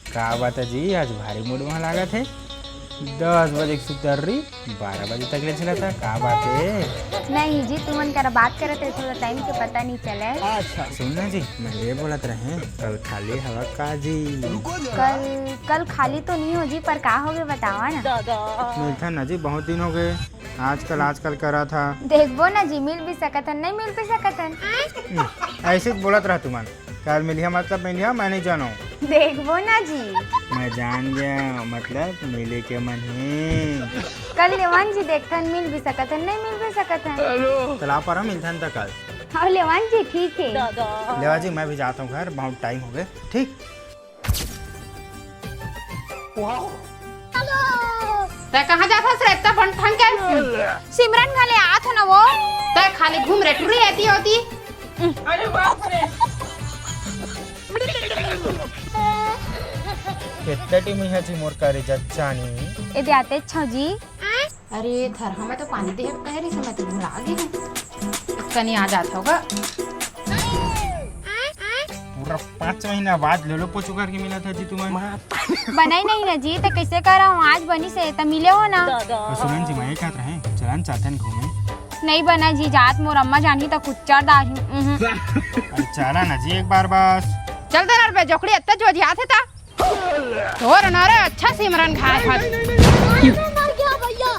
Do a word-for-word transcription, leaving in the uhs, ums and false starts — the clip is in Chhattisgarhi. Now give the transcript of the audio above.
का बात हे जी, आज भारी मूड में लागत हे। दस बजे के सुतर्री बारह बजे तक ले चलत हे, का बात हे? नहीं जी, तुमन करा बात करत रहे, थोड़ा टाइम के पता नहीं चले। अच्छा। सुन ना जी, मैं ये बोलत रहे, कल खाली हवा का जी? कल, कल खाली तो नहीं हो जी, पर का हो गए बतावा ना। मिलथन ना जी, बहुत दिन हो गए। आजकल, आजकल करा था। देखबो ना जी, मिल भी सकत हन, नहीं मिल भी सकत हन। हम्म, ऐसे ही बोलत रह तुमन। कल मिलिया मतलब मिलिया, मैं नहीं जानो। देखबो ना जी। मैं जान गया, मतलब मिले के मन हे। कल लेवन जी देखथन, मिल भी सकत हन, नहीं मिल भी सकत हन। चला पर हम मिलथन त कल। हाँ लेवन जी, ठीक है। लेवा जी, मैं भी जाता हूँ घर, बहुत टाइम हो गए। ठीक। तै कहाँ जात हस रे, इतना बन ठन के? सिमरन घरे आत हो ना वो। तै खाली घूम रे टुरी, एती ओती। अरे बाप रे। कितना टीम है जी मोर करे जच्चानी। ए दे आते छो जी। अरे थरहा में तो पानी देहे कह रही से, मैं तो भुला गई हूँ। कनी आ जात होगा। पूरा पाँच महीना बाद लोलो पोचो करके मिला था जी तुम्हें। बनाई नहीं ना जी, तो कैसे करा हूँ? आज बनी से, तो मिले हो ना। और सुमन जी, मैं ये कहत रहे, चलन चाहते हैं घूमे। नहीं बना जी, जात मोर अम्मा जानी तो कुच्चर दाही। उहुं। अरे चला ना जी एक बार बस। चल दे रे बे जोकड़ी, इतना जो जी आते था। तोर ना रे, अच्छा सिमरन खाए हत। मर गया भैया।